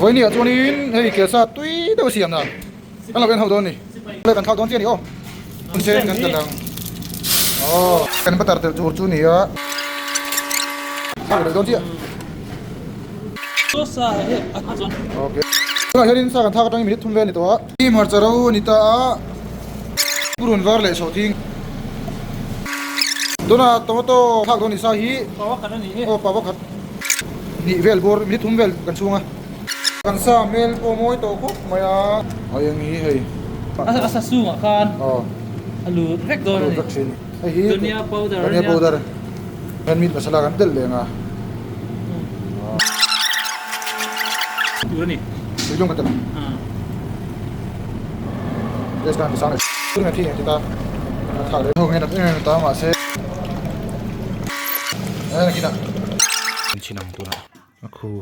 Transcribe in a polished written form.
Vawinia chuanin hei kelsa tui deuh siam dan kan lo en ho dawn a ni. Kan thlak dawn chiah a ni aw. Hun sen kan telh ang. Aw kan butter telh tur chu a ni a. Thlak leh dawn chiah. Okay. Tunah hianin sa kan thlak atangin minute thum vel a ni tawh a. Hi hmarcha ro a ni ta a. Purun var leh sawhthing. Tunah tomato thlak dawn ni sa hi. Pawa khat a ni e. Aw pawa khat. Hnih vel bawr minute thum vel kan chhung a. Kan sa hmel pawh mawi tawh khawp mai a. A eng hi hei. A sa chungah khan a lut vek dawn a ni. A lut vek thin. Hei hi Dhania powder a nia. Dhania powder. Hian meat masala kan telh leng a. Tur a ni. Tuilung ka telh ang. Gas kan tisang leh tun a thi ang ti ta. A tha leh. Ho nge nat em em ta mahse. Nakinah. An chhin ang tunah a khu.